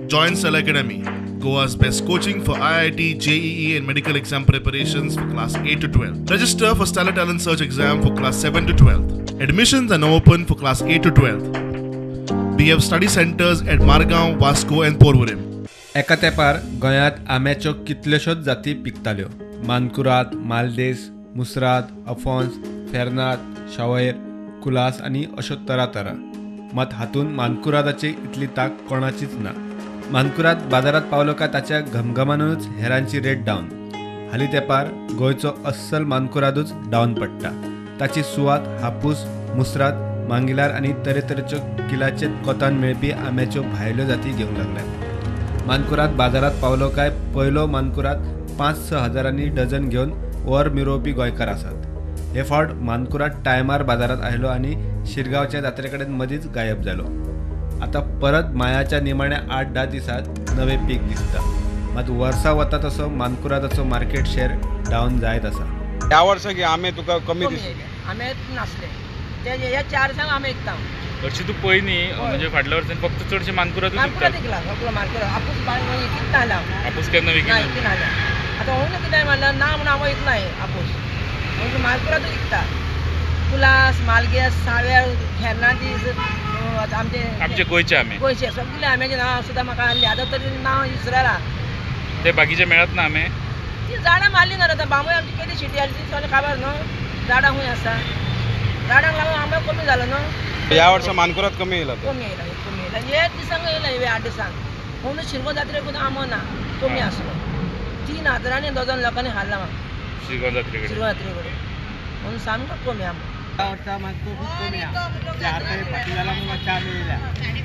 Join Stellar Academy, Goa's best coaching for IIT, JEE and medical exam preparations for class 8 to 12. Register for Stellar Talent Search exam for class 7 to 12. Admissions are now open for class 8 to 12. We have study centers at Margao, Vasco and Porvorim. एका तेंपार गोंयांत आंब्याच्यो कितल्योश्योच जाती पिकताल्यो. मानकुराद, मालदेस, मुसराद, अफोन्स, फेर्नाद, शावैर, कुलास आनी अश्यो तरातरा. मात हातूंत मानकुरादाची इतली तांक कोणाचीच ना. मानकुराद बाजारांत पावलो काय ताच्या घमघमानूच हेरांची रेट डावन. हालीं तेंपार गोंयचो अस्सल मानकुरादूच डावन पडटा. ताची सुवात हापूस, मुसराद, मांगिलार आनी तरेतरेच्यो किलाचे कोतान मेळपी आंब्याच्यो भायल्यो जाती घेवंक लागल्यात. मानकुराद बाजारांत पावलो काय पयलो मानकुराद 5-6 हजारांनी डझन घेवन वर मिरोवपी गोंयकार आसात. हे फावट मानकुराद टायमार बाजारांत आयलो आनी शिरगांवच्या जात्रे कडेन मदींच गायब जालो. आतां परत मायाच्या निमाण्या 8-10 दिसांत नवें पीक दिसता. मात वर्सा वता तसो मानकुरादाचो मार्केट शेअर डावन जायत आसा. ह्या वर्सा आंबे तुका कमी दिसता? आंबे नासले ते ह्या 4 दिसांक आंबे विकता. हरशीं तूं पळय न्ही, म्हणजे फाटल्या वर्सान फक्त चडशे मानकुरादूच विकता. सगळो मानकुराद हापूस विकना जालो. हापूस केन्ना विकना? विकना जालो. आतां म्हणून कितें म्हणल्यार ना म्हणून आंबो विकना हापूस, म्हणून मानकुरादूच विकता. कुलास, मालगेस, साव्यार, फेर्नांदीस, आमचे आमचे गोंयचे आंबे, गोंयचे सगळे आंब्याचे नांव सुद्दां म्हाका आहले. आतां तरी नांव विसरला. ते बाकीचे मेळत ना आंबे? ती झाडां मारली ना आतां. बांबोळी आमची केदी शिटी आली ती सगळें खबर न्हू. झाडां खूंय आसा, झाडांक लागून आंबो कमी जालो न्हू. ह्या वर्सा मानकुराद कमी येयला? कमी येयला, कमी येयला. हे दिसांक येयला, हे 8 दिसांक. म्हणून शिरगो जात्रेकूच आंबो ना, कमी आसलो. 3 हजारांनी डझन लोकांनी हाडला म्हाका शिरगो जात्रे कडेन. म्हणून सामको कमी आंबो. ह्या वर्सा मातसो खूब कमी आहा. ते आतां फाटीं जाला म्हणून मातशें आमी येयल्या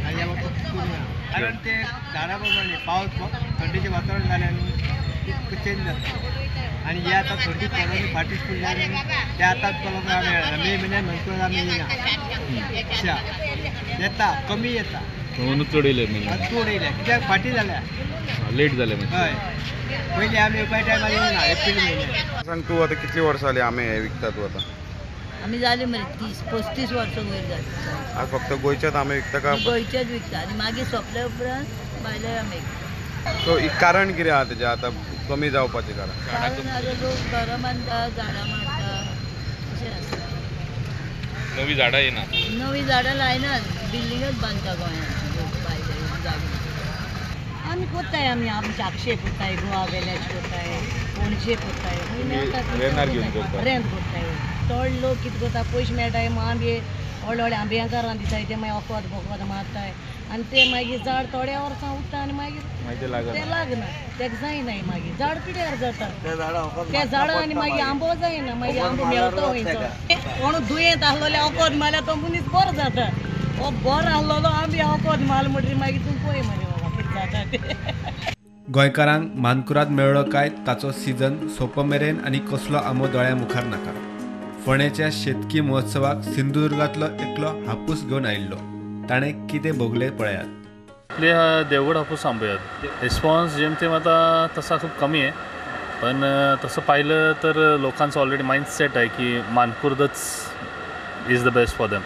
आनी ह्या वर्सा खूब कमी आहा. कारण ते झाडां प्रमाणे पावस, थंडीचें वातावरण जालें न्हू तितकें चेंज जाता. आनी हे आतां थंडी पडून फाटीच पडल्या ते आतांच पळोवंक आमी मेळना. मे म्हयन्यान मानकुराद आमी येयना, येता कमी येता. म्हणून चड येयले, चड येयल्या कित्याक फाटीं जाल्या, लेट जालें. हय, पयलीं आमी येवपा टायमार येवना एप्रील म्हयन्यान. सांग तूं आतां कितलीं वर्सां जालीं आंबे हे विकता तूं आतां? आमी जाली मरे 30-35 वर्सां वयर जाली. आज फक्त गोंयचेच आंबे विकता का? गोंयचेच विकता आनी मागीर सोंपल्या उपरांत भायले आंबे विकता. सो कारण कितें आहा तेजें आतां कमी जावपाचें कारण? कारण आतां लोक घरां बांदता, झाडां मारता, अशें आसता. नवीं झाडां येना? नवीं झाडां लायनात, बिल्डिंगच बांदता गोंयांत लोक भायले जागे. आमी कोत्ताय, आमी आमचे आक्षे कोत्ताय, गोवा वेल्याचे कोत्ताय, पणजे कोत्ताय, रेंत कोत्ताय. चड लोक कितें करता, पयशे मेळटाय म्हूण आंबे व्हडले व्हडले आंब्यांकारां दिताय, ते मागीर वखद बोखद मारताय आनी ते मागीर झाड थोड्या वर्सां उरता आनी मागीर ते लागना, तेका जायना. मागीर झाड पिड्यार जाता ते झाडां आनी मागीर आंबो जायना, मागीर आंबो मेळटा खंयचो. कोण दुयेंत आसलेले वखद मारल्यार तो मनीस बरो जाता. हो बरो आसलेलो आंबे वखद मारलो म्हणटकीर मागीर तूं पळय मरे बाबा कितें जाता तें. गोंयकारांक मानकुराद मेळ्ळो काय ताचो सिजन सोंप मेरेन आनी कसलो आंबो दोळ्या मुखार नाका. फोंडेच्या शेतकी महोत्सवाक सिंधुदुर्गांतलो एकलो हापूस घेवन आयिल्लो. ताणें कितें भोगलें पळयात. आपले देवगड हापूस आंबे आहेत. रिस्पॉन्स जेमतेम आता तसा खूप कमी आहे, पण तसं पाहिलं तर लोकांचं ऑलरेडी माइंडसेट आहे की मानकुर्दच is the best for them.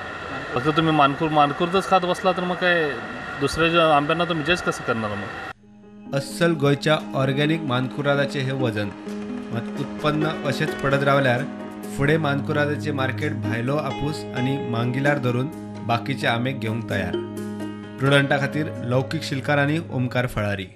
फक्त तुम्ही मानकुर्दच खात बसला तर मग काय दुसऱ्या आंब्यांना तुम्ही जज कसं करणार मग? अस्सल गोंयच्या ऑर्गेनिक मानकुरादाचें हें वजन. मात उत्पन्न अशेंच पडत रावल्यार फुडें मानकुरादाचें मार्केट भायलो हापूस आनी मांगिलार धरून बाकीचे आंबे घेवंक तयार. प्रुडंटा खातीर लौकीक शिलकार आनी ओमकार फळारी.